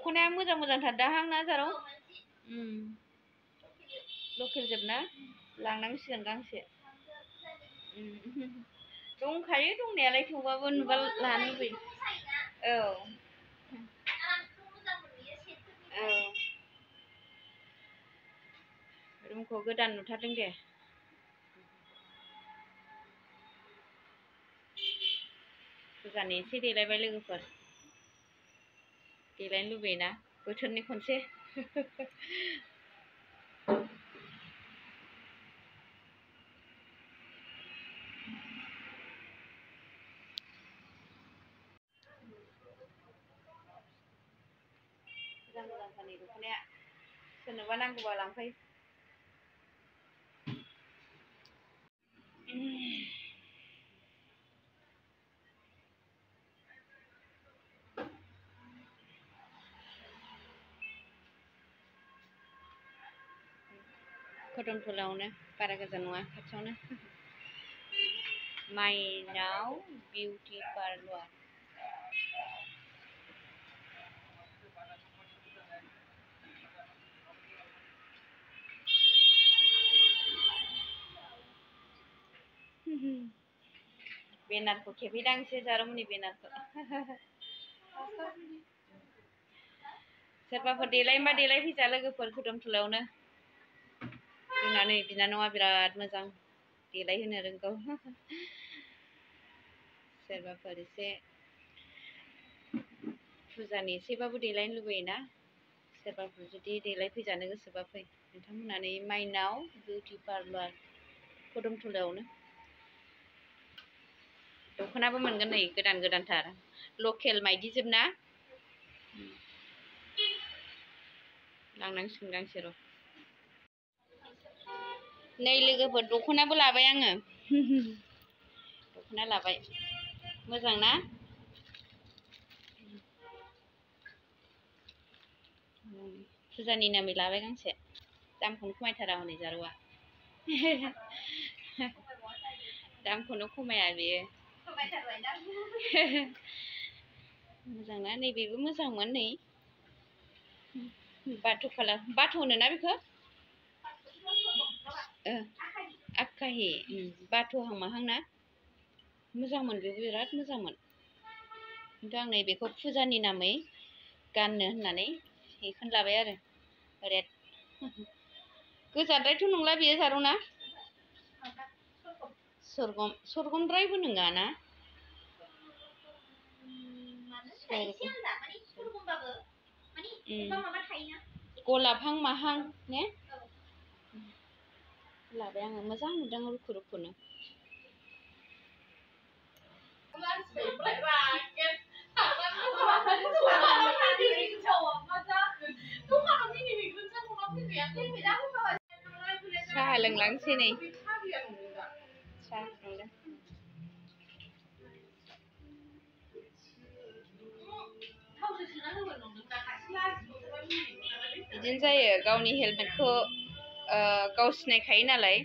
दख'नाया मोजां मोजांथार दाहां ना जारौ लकेल जोब ना लांनांसिगोन गांसे दंखायो दंनायालाय थेवबाबो नुबा लानो लुबैयो औ औ रुमखौ गोदान नुथारदों दे फुजानि एसे देलायबाय लोगोफोर देलायनो लुबैयोना बोथोरनि खनसे मोजां मोजांथारनि दख'नाया सोरनोबा नांगौबा लांफै खोदोमथलावनो बारा गोजान नङा खाथियावनो माइनाव बिउटि पार्लार बेनारखौ खेबहैदांसै जारौमोननि बेनारखौ सोरबाफोर देलायनोबा देलायफैजा लोगोफोर खोदोमथलायावनो जोंना नै बिनानावा बिराद मोजां देलायहोनो रोंगौ सोरबाफोर एसे फुजानि एसेबाबो देलायनो लुबैयोना सोरबाफोर जुदि देलायफैजानो गोसोबा फै नोंथांमोनहानि माइनाव बिउटि पार्लार खोदोमथलायावनो दख'नाबो मोनगोन नै गोदान गोदानथार लकेल माइदि जोब ना लांनांसिगोन गांसे र' नै लोगोफोर दख'नाबो लाबाय आङो दख'ना लाबाय मोजां ना फुजानि नामै लाबाय गांसे दामखौनो खमायथारा हनै जारौआ दामखौनो खमाया बेयो मोजां ना नैबेबो मोजांमोन नै बाथ' खालार बाथ' होनोना बेखौ आखाहि बाथ'हां माहां ना मोजांमोन बेबो बिराद मोजांमोन खिन्थु आं नैबेखौ फुजानि नामै गाननो होननानै बेखौनो लाबाय आरो रेड गोजाद्रायथ' नंला बेयो जारौना सरगमद्रायबो नङा ना गलाबहां माहां ने लाबाय आङो मोजां नुदों रुखु रुखुनो साहा लोंलांसै नै साहा फुदुंदों बिदिनो जायो गावनि हेलमेटखौ गाव सिनायखायो नालाय